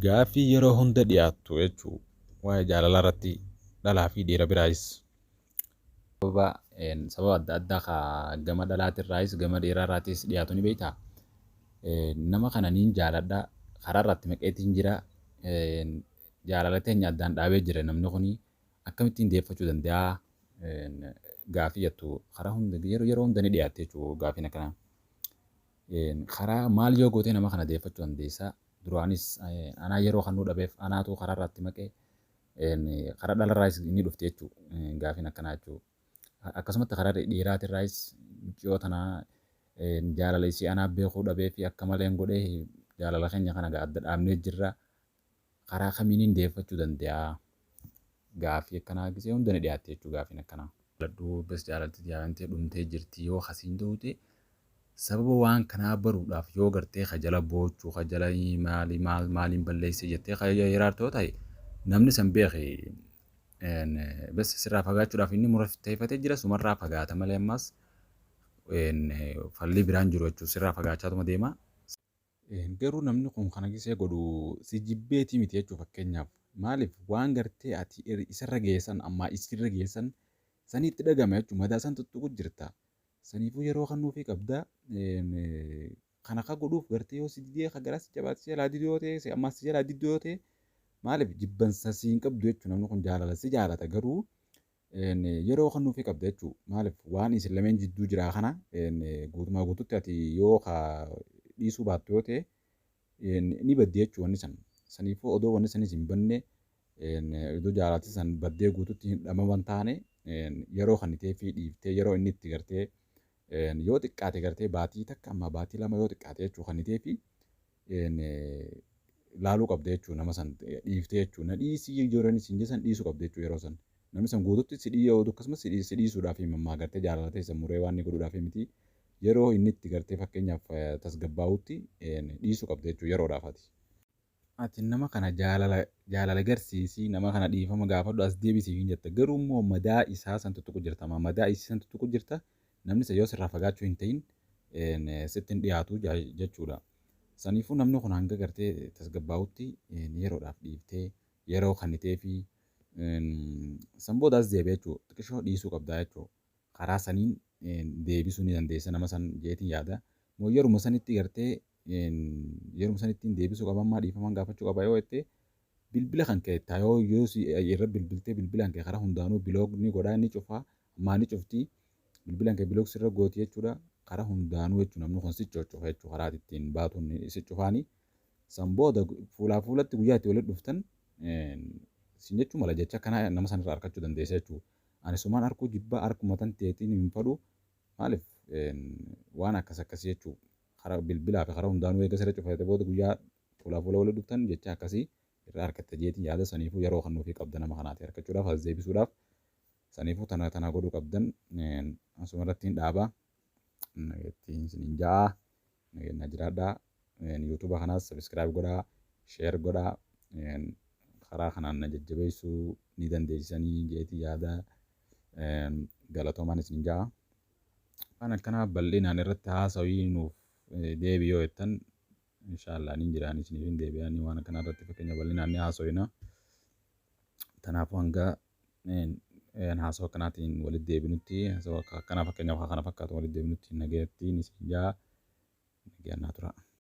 Gaaffii yeroo hunda dhiyaattu jechuu waa'ee jaalalaa irratti dhalaa fi dhiira biraayis. Sababa sababa adda addaa ka gama dhalaatirraayis gama dhiiraarraatis dhiyaatu ni beektaa? Nama kana niin jaaladha, karaa irratti maqeetiin jira, jaalala teenya addaan dhaabee jira, namni kuni akkamittiin deeffachuu danda'a gaaffii jettu karaa hunda yeroo hunda ni dhiyaatti jechuu gaaffiin akkanaa. Karaa maal yoo gootee nama kana deeffachuu dandeessa? Duraanis anaa yeroo kannuu dhabeef anaatu karaa irratti maqee, karaa dhalarraayis ni dhufti jechuu gaafiin akkanaa jechuu. Akkasumatti karaa dhiiraatirraayis mucayyoo tanaa jaalala isii anaa beekuu dhabee fi akka malee godhee jaalala keenya kana adda dhaabnee jirra. Karaa kamiiniin deeffachuu danda'a? Gaafii akkanaa gisee hunda ni dhiyaatti jechuu gaafiin akkanaa. Jaaladhu bes jaalalti jaalantee dhumtee jirti yoo kasiin ta'ute, sababa waan kanaa baruudhaaf yoo gartee ka jala boochuu, ka jala maali maal maaliin balleesse jettee ka hiraarte yoo ta'e, namni san beeke bes sirraa fagaachuudhaaf inni murteeffatee jira, sumarraa fagaata malee ammas falli biraan jiru jechuudha, sirraa fagaachaatuma deema. Garuu namni kun kana gisee godhu si jibbeetii miti jechuudha. Fakkeenyaaf maaliif waan gartee ati isarra geessan ammaa isirra geessan sanii itti dhagame jechuudha, madaa san tuttuqu jirta. Saniifuu yeroo kennuufii qabda. Kana ka godhuuf gartee yoo si didee ka garaa si jabaate, si jalaa diduu yoo ta'e, ammaas si jalaa didduu yoo ta'e, maaliif jibbansa si hin qabdu jechuudha. Namni kun jaalala si jaalata, garuu yeroo kennuufii qabda jechuudha. Maaliif waan isin lameen jidduu jiraa kana guutumaa guututti ati yoo ka dhiisuu baattu yoo ta'e ni baddi jechuudha wanni san. Saniifuu odoo wanni sanis hin banne, odoo jaalati san baddee guututti hin dhamaman taane, yeroo kennitee fi dhiiftee yeroo inni itti gartee yoo xiqqaate gartee baatii 1 amma baatii 2 yoo xiqqaate jechuu kennitee fi laaluu qabda jechuudha, nama san dhiiftee jechuudha. Na dhiisii yeroo inni siin jedhan dhiisuu qabda jechuudha yeroo san. Namni san guututti si dhiisuu akkasumas si dhiisuudhaaf mammaa gartee jaalala teessa muree waan inni godhuudhaaf miti. Yeroo inni itti gartee fakkeenyaaf tasgabbaa'utti dhiisuu qabda jechuudha yeroodhaaf ati. Ati nama kana jaalala garsiisii, nama kana dhiifama gaafadhu, as deebisiif hin jetta. Garuu immoo madaa isaa san tuttuqu jirta. Madaa isii san tuttuqu jirta. Namni isa yoo sirraa fagaachuu hin ta'in sitti hin dhiyaatu jechuudha. Saniifuu namni kun hanga gartee tasgabbaa'utti yeroodhaaf dhiiftee yeroo kennitee fi san booda as deebi'a jechuudha. Xiqqishoo dhiisuu qabdaa jechuudha. Karaa saniin deebisuu ni dandeessa nama san jeetiin yaada. Moo yeruma sanitti gartee yeruma sanitti deebisuu qaba, ammaa dhiifamaan gaafachuu qaba yoo jette, bilbila kan kee yoo si irra bilbiltee bilbila kan kee karaa hundaanuu block ni godhaa, ni cufaa, ammaa ni cufti, bilbila kee block sirra gooti jechuudha. Karaa hundaanuu jechuudha namni kun si cufa jechuudha, karaa ittiin baatuun si cufaani. San booda fuulaa fuulatti guyyaa itti walitti dhuftan sin jechuu mala, jecha kana nama sanirraa argachuu dandeessa jechuudha. Ani sumaan arkuu jibbaa arkuma tan teetiin hin fadhu, maaliif waan akkas akkasii jechuudha. Karaa bilbilaa fi karaa hundaanuu eega sirra cufate booda guyyaa fuulaa fuula walitti dhuftan jecha akkasii irraa argatta jeetiin yaada. Saniifuu yeroo kennuufii qabda nama kanaati argachuudhaaf, as deebisuudhaaf. Saniifuu tana tana godhuu qabdan. Asuma irratti hin dhaabaa. Nageettiin isiniin ja'a. Nageenya jiraadhaa. YouTube kanaas subscribe godhaa, share godhaa. Karaa kanaan na jajjabeessuu ni dandeessanii jeetii yaada. Galatoomaan isin ja'a. Waan akkanaa bal'inaan irratti haasawii nuuf deebi yoo jettan, inshaallah nin jiraan, isiniif hin deebi'anii waan akkanaa irratti fakkeenya bal'inaan ni haasawina. Kanaafuu hanga haasawaa akkanaatiin walitti deebinutti, haasawaa akkanaa fakkeenyaaf kana fakkaatu walitti deebinutti, nagayattiin isin ja'a. Nagayaan naa tura.